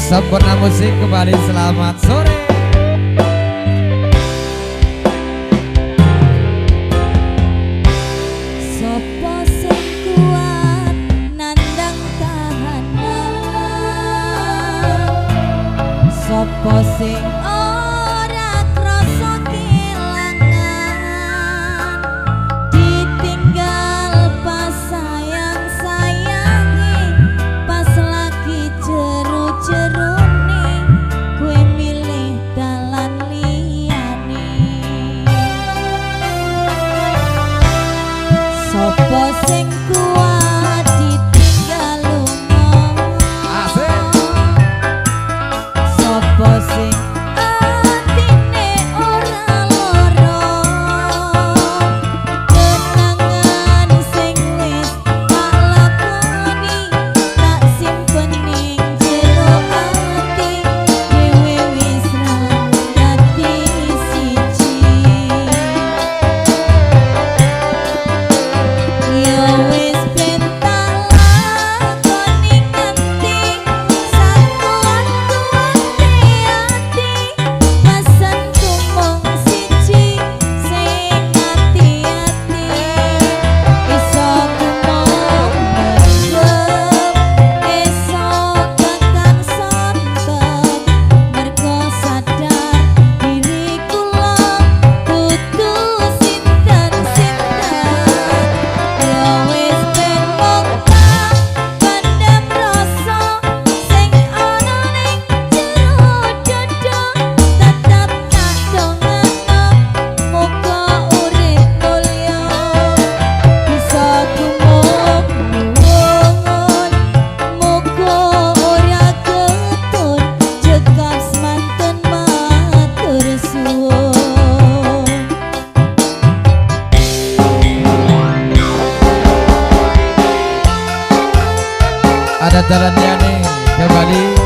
Sempurna Musik kembali, selamat sore. Sopo sing kuat nandang kahanan, sopo sing ora krasa kelangan, ditinggal pas sayang sayangi, pas lagi jeru-jerune kowe milih dalan liyane. Sopo sing kuat ditinggal lunga, sopo sing atine ora lara, kenangan sing wis tak lakoni tak simpen ning jero ati, dhewe wis ra dadi siji. Ya wis ben tak lakoni nganti sakuat-kuate ati, pesenku mung siji sing ati-ati, iso kumong mendem esok tekan sonten, mergo sadar diri kula dudu sinten-sinten. Ya wis ben mung tak pendem rasa sing ana ning jero dada, tetep tak dongakno muga urip mulya, bisa gumuk nuwun muga ora getun, cekap semanten matur suwun. Ada jalannya nih kembali.